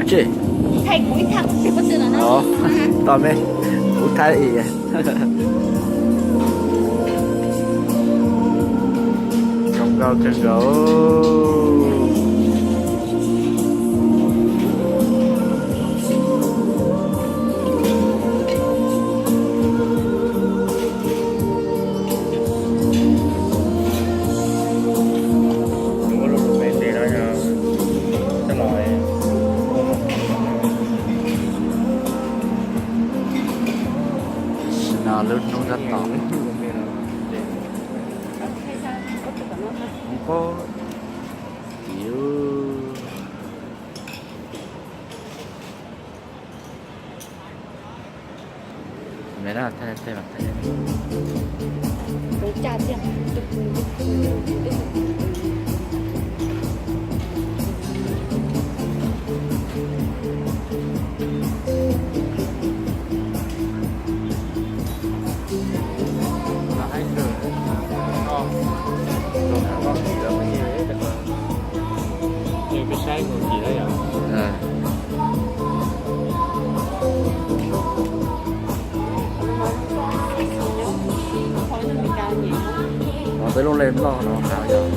Tsis. Tos me, kuv thaij ib. Zoo nkauj kawg nkaus. Tam sim no lub hnub sab tom. Hmoob Pob Tim. Peb lub lej loj no hav yog.